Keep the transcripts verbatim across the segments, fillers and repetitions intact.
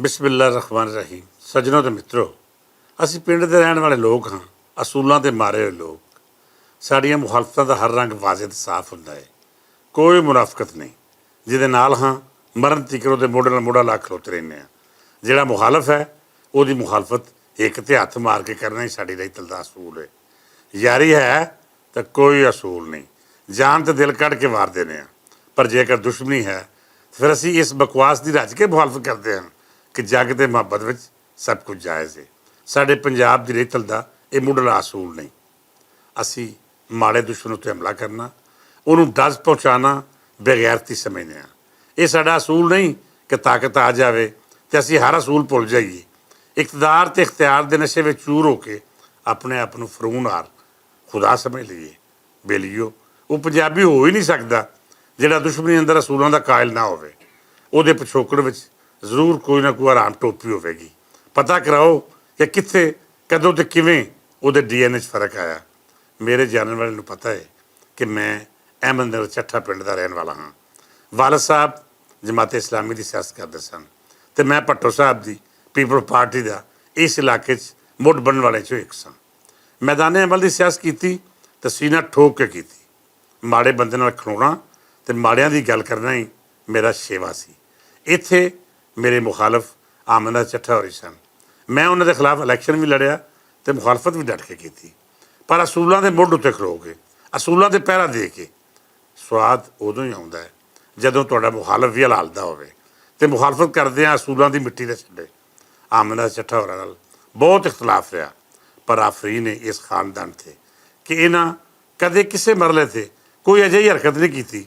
بسم اللہ الرحمن الرحیم۔ سجنوں تے مترو، اسی پنڈ دے رہن والے لوگ ہاں، اصولاں تے مارے ہوئے لوگ۔ ساڈیاں مخالفتاں دا ہر رنگ واضح تے صاف ہوندا ہے۔ کوئی منافقت نہیں۔ جدے نال ہاں، مرن تیکر اوہدے موڈے نال موڈا لا کھلوتے رہنے ہاں۔ جیہڑا مخالف ہے، اوہدی مخالفت ہک تے ہتھ مار کے کرنا ہی ساڈی رہی تلدا اصول ہے۔ یاری ہے، تے کوئی اصول نہیں۔ جان تے دل کڈ کے وار دینے ہاں۔ پر جیکر دشمنی ہے، تے فیر اسی اس بکواس دی رج کے مخالفت کردے ہاں کہ جگ تے محبت وچ سب کچھ جائز ہے۔ ساڈے پنجاب دی رہی تلدا ایہہ موڈلا اصول نہیں۔ اسی ماڑے دشمن اتے حملہ کرنا، انہوں ڈز پہنچانا، بغیرتی سمجھنے ہاں۔ ایہہ ساڈا اصول نہیں کہ طاقت آ جاوے تے اسی ہر اصول پھل جائیے۔ اقتدار تے اختیار دے نشے وچ چور ہو کے اپنے آپ نوں فرعون آر خدا سمجھ لئیے۔ بیلیو، وہ پنجابی ہو ہی نہیں سکدا جڑا دشمنی اندر اصولاں دا قائل نہ ہووے۔ اوہدے پچھوکڑ وچ ضرور کوئی نہ کوئی آرام ٹوپی ہووے گی۔ پتہ کراؤ کہ کتھے، کدوں تے کیویں اوہدے ڈی این اے وچ فرق آیا۔ میرے جانن والے نوں پتہ ہے کہ میں احمد نگر چٹھا پنڈ دا رہن والا ہاں۔ والد صاحب جماعت اسلامی دی سیاست کردے سن، تے میں پٹھو صاحب دی پیپلز پارٹی دا اس علاقے چ مڈ بنن والے چوں ایک ساں۔ میدان عمل دی سیاست کیتی، تے سینہ ٹھوک کے کیتی۔ ماڑے بندے نال کھلونا تے ماڑیاں دی گل کرنا ہی میرا شیوا سی۔ ایتھے میرے مخالف آمدہ چٹھا ہو رہی سن۔ میں انہاں دے خلاف الیکشن وی لڑیا تے مخالفت وی ڈٹ کے کیتی، پر اصولاں دے مڈ اتے کھلو کے، اصولاں دے پہرا دے کے۔ سواد ادوں ہی آؤندا ہے جدوں تہاڈا مخالف وی ہلالدا ہووے تے مخالفت کردیاں اصولاں دی مٹی نہ چھڈے۔ آمدہ چٹھا ہوراں نال بہت اختلاف رہیا، پر آفرین ہے اس خاندان تھے کہ انہاں کدے کسے مرلے تھے کوئی اجہی حرکت نہیں کیتی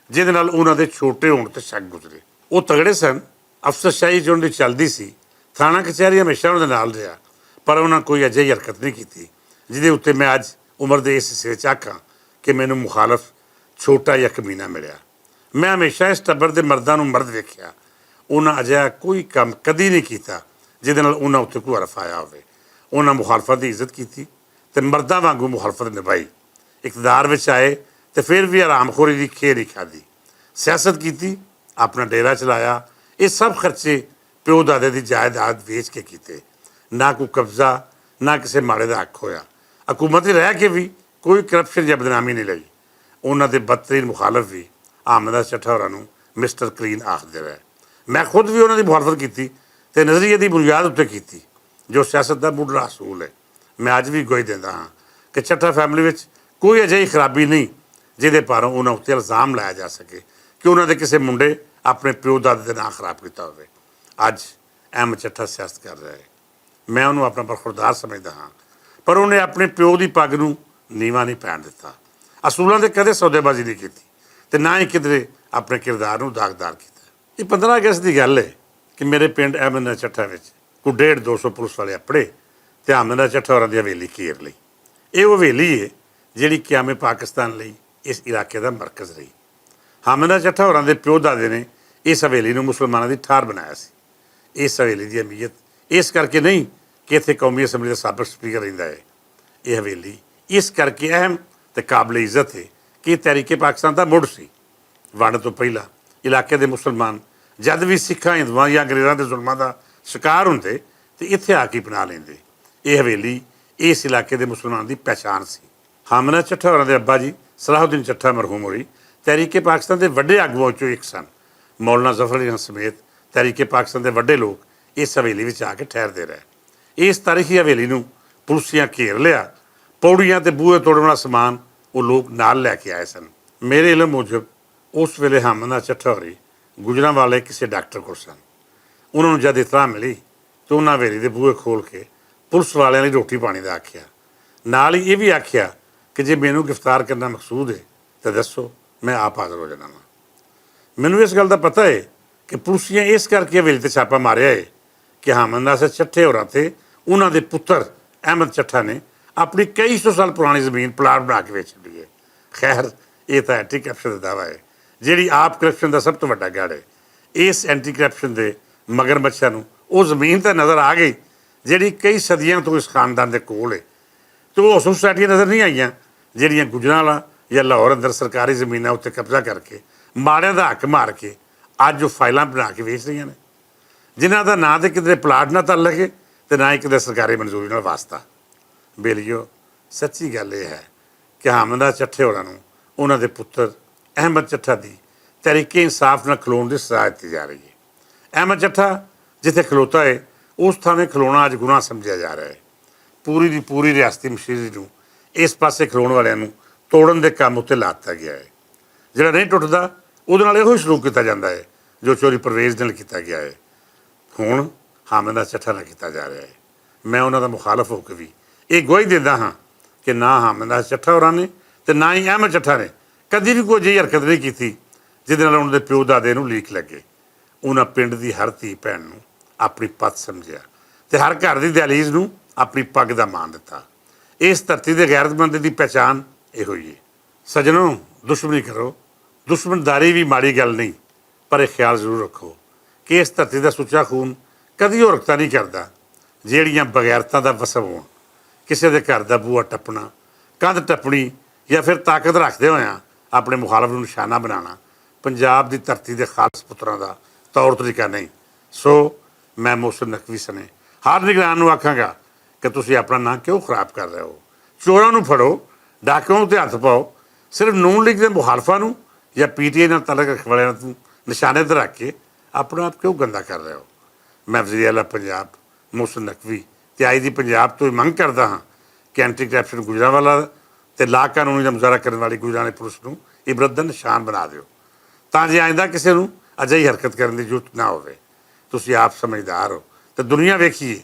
جس دے نال انہاں دے چھوٹے ہون تے شک گزرے۔ او تگڑے سن، افسر شاہی جو انہاں دی چلدی سی، تھانہ کچہری ہمیشہ انہاں دے نال رہیا، پر انہاں کوئی اجہی حرکت نہیں کیتی جس دے اتے میں اج عمر دے اس حصے چ آکھاں کہ مینوں مخالف چھوٹا یا کمینہ ملیا۔ میں ہمیشہ اس ٹبر دے مرداں نوں مرد ویکھیا۔ انہاں اجہا کوئی کم کدی نہیں کیتا جس دے نال انہاں اتے کوئی حرف آیا ہووے۔ انہاں مخالفت دی عزت کیتی تے مرداں وانگوں مخالفت نبھائی۔ اقتدار وچ آئے تے فیر وی آرام خوری دی کھیر ہی کھادی۔ سیاست کیتی، اپنا ڈیرا چلایا۔ ایہہ سب خرچے پیو دادے دی جائیداد ویچ کے کیتے۔ نہ کوئی قبضہ، نہ کسے ماڑے دا حق ہویا۔ حکومت وچ رہ کے وی کوئی کرپشن یا بدنامی نہیں لئی۔ انہاں دے بدترین مخالف وی آمدہ چٹھا ہوراں نوں مسٹر کلین آکھدے رہے۔ میں خود وی انہاں دی مخالفت کیتی تے نظریے دی بنیاد اتے کیتی، جو سیاست دا مڈلا اصول ہے۔ میں اج وی گواہی دیندا ہاں کہ چٹھا فیملی وچ کوئی اجہی خرابی نہیں جس دے پاروں انہاں اتے الزام لایا جا سکے کہ انہاں دے کسے منڈے اپنے پیو دادے دے ناں خراب کیتا ہووے۔ اج احمد چٹھا سیاست کر رہا ہے۔ میں انہوں اپنا برخوردار سمجھدا ہاں، پر انہیں اپنے پیو دی پگ نوں نیواں نہیں پہن دتا۔ اصولاں دے کدے سودے بازی نہیں کیتی تے نہ ہی کدرے اپنے کردار نوں داغدار کیتا۔ یہ پندرہ اگست دی گل ہے کہ میرے پنڈ احمد نگر چٹھا وچ کوئی ڈیڑھ دو سو پولیس والے اپڑے تے احمد نگر چٹھا ہوراں دی حویلی گھیر لئی۔ یہ وہ حویلی ہے جیڑی قیام پاکستان لئی اس علاقے دا مرکز رہی۔ حامدہ چٹھا ہوراں دے پیو دادے نے اس حویلی نوں مسلماناں دی ٹھار بنایا سی۔ اس حویلی دی اہمیت اس کر کے نہیں کہ اتھے قومی اسمبلی دا سابق سپیکر رہندا ہے۔ یہ حویلی اس کر کے اہم تے قابل عزت ہے کہ یہ تحریک پاکستان دا مڑ سی۔ ونڈ توں پہلا علاقے دے مسلمان جد وی سکھاں، ہندواں یا انگریزاں دے ظلماں دا شکار ہوندے تے اتھے آ کے پناہ لیندے۔ یہ حویلی اس علاقے دے مسلماناں دی پہچان سی۔ حامدہ چٹھا ہوراں دے ابا جی صلاح الدین چٹھا مرحوم ہوری تحریک پاکستان دے وڈے آگواں وچوں ایک سن۔ مولانا ظفر علی خان سمیت تحریک پاکستان دے وڈے لوگ اس حویلی وچ آ کے ٹھہردے رہے۔ اس تاریخی حویلی نوں پولیسیاں گھیر لیا۔ پوڑیاں تے بوئے توڑن والا سامان وہ لوگ نال لے کے آئے سن۔ میرے علم موجب اس ویلے حامدہ چٹھا ہوری گجرانوالے کسے ڈاکٹر کول سن۔ انہاں نوں جد اطلاع ملی تے انہاں حویلی دے بوئے کھول کے پولیس والیاں لئی روٹی پانی دا آکھیا۔ نال ہی یہ بھی آکھیا کہ جے مینوں گرفتار کرنا مقصود ہے تے دسو، میں آپ حاضر ہو جانا واں۔ مینوں اس گل دا پتہ ہے کہ پولیسیاں اس کر کے حویلی تے چھاپا ماریا ہے کہ حامد ناصر چٹھے ہوراں تے انہاں دے پتر احمد چٹھا نے اپنی کئی سو سال پرانی زمین پلاٹ بنا کے ویچ چھڈی ہے۔ خیر، یہ تاں اینٹی کرپشن دا دعویٰ ہے، جیڑی آپ کرپشن دا سب تو وڈا گڑھ ہے۔ اس اینٹی کرپشن دے مگر مچھاں نوں او زمین تے نظر آ گئی جیڑی کئی صدیاں تو اس خاندان دے کول ہے۔ تے او سوسائٹیاں نظر نہیں آئیاں جیڑیاں گجرانوالا یا لاہور اندر سرکاری زمیناں اتے قبضہ کر کے ماڑیاں دا حق مار کے اج او فائلاں بنا کے ویچ رہیاں نے۔ جنہاں دا ناں تے کدھر پلاٹ نہ تل لگے، تے نہ ہی کدھر سرکاری منظوری نال واسطہ۔ بیلیو، سچی گل یہ ہے کہ حامدہ چٹھے ہوراں نوں انہاں دے پتر احمد چٹھا دی تحریک انصاف نال کھلون دی سزا دتی جا رہی ہے۔ احمد چٹھا جتھے کھلوتا ہے، اس تھاویں کھلونا اج گناہ سمجھیا جا رہا ہے۔ پوری دی پوری ریاستی مشینری نوں اس پاسے کھلون والیاں نوں توڑن دے کم اتے لاتا گیا ہے۔ جڑا نہیں ٹوٹدا، اودے نال ایہو سلوک کیتا جاندا ہے جو چوری پرویز نال کیتا گیا ہے۔ ہن حامدہ چٹھا نہ کیتا جا رہا ہے۔ میں انہاں دا مخالف ہو کے وی ایہہ گواہی دیندا ہاں کہ نہ حامدہ چٹھا ہوراں نے تے نہ ہی احمد چٹھا نے کدی وی کوئی جہی حرکت نہیں کیتی جس نال انہاں دے پیو دادے نوں لیک لگے۔ انہاں پنڈ دی ہر تھی بھن نوں اپنی پت سمجھیا تے ہر گھر دی دہلیز نوں اپنی پگ دا مان دتا۔ اس دھرتی دے غیرت مند دی پہچان ایہو ہی ہے۔ سجنوں، دشمنی کرو، دشمنداری وی ماڑی گل نہیں، پر ایہہ خیال ضرور رکھو کہ اس دھرتی دا سچا خون کدی ہور کتا نہیں کردا۔ جیہڑیاں بغیرتاں دا وسب ہون، کسے دے گھر دا بوا ٹپنا، کندھ ٹپنی، یا فیر طاقت رکھدے ہویاں اپنے مخالف نوں نشانہ بنانا، پنجاب دی دھرتی دے خالص پتراں دا طور طریقہ نہیں۔ سو، میں موسم نقوی سنے ہر نگران نوں آکھاں گا کہ تسی اپنا ناں کیوں خراب کر رہے ہو؟ چوراں نوں پھڑو، ڈاکیاں تے ہتھ پاؤ، صرف نون لیگ دے مخالفاں نوں یا پی ٹی آئی نال تعلق رکھن والیاں نوں نشانے تے رکھ کے اپنا آپ کیوں گندا کر رہے ہو؟ میں وزیر اعلیٰ پنجاب محسن نقوی تے آئی جی پنجاب توں منگ کردا ہاں کہ اینٹی کرپشن گجرانوالہ تے لا قانونی دا مظاہرہ کرن والی گجران پولیس نوں عبرت دا نشان بنا دیو، تاں جے آئندہ کسے نوں اجہی حرکت کرن دی ضرورت نہ ہووے۔ تسی آپ سمجھدار ہو تے دنیا ویکھیے،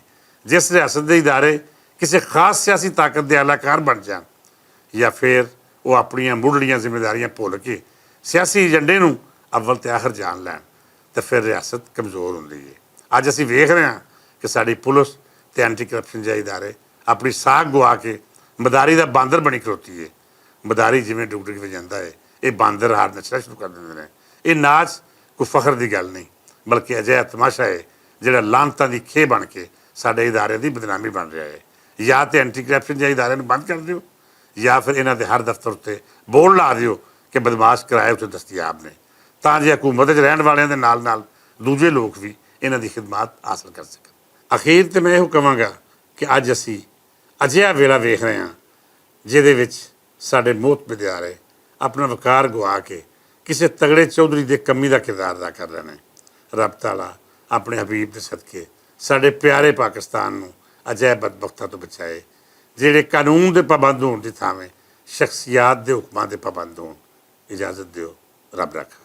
جس ریاست دے ادارے کسے خاص سیاسی طاقت دے اعلی کار بن جان، یا فیر او اپنیاں مڈلیاں ذمہ داریاں بھول کے سیاسی ایجنڈے نوں اول تے آخر جان لین، تے فیر ریاست کمزور ہوندی ہے۔ اج اسی ویکھ رہے ہاں کہ ساڈی پولیس تے اینٹی کرپشن جہے ادارے اپنی ساکھ گوا کے مداری دا باندر بنی کھلوتی ہے۔ مداری جیویں ڈگ ڈگ وجاندا ہے، ایہہ باندر ہار نچنا شروع کر دیندے نے۔ ایہہ ناچ کوئی فخر دی گل نہیں، بلکہ اجہا تماشا ہے جہڑا لعنتاں دی کھے بن کے ساڈے ادارے دی بدنامی بن رہا ہے۔ یا تے اینٹی کرپشن جہے ادارے نوں بند کر دیو، یا فیر انہاں دے ہر دفتر اتے بورڈ لا دیو کہ بدمعاش کرائے اتے دستیاب نے، تاں جے حکومت وچ رہن والیاں دے نال نال دوجے لوک وی انہاں دی خدمات حاصل کر سکن۔ اخیر تے میں ایہو کہواں گا کہ اج اسی اجہا ویلا ویکھ رہے ہاں جہدے وچ ساڈے موت بدیارے اپنا وقار گوا کے کسے تگڑے چودھری دے کمی دا کردار ادا کر رہے ہیں۔ رب تعالیٰ اپنے حبیب دے صدقے ساڈے پیارے پاکستان نوں اجہے بدبختاں توں بچائے، جہڑے قانون دے پابند ہون دی تھاویں شخصیات دے حکماں دے پابند ہون۔ اجازت دیو، رب رکھا۔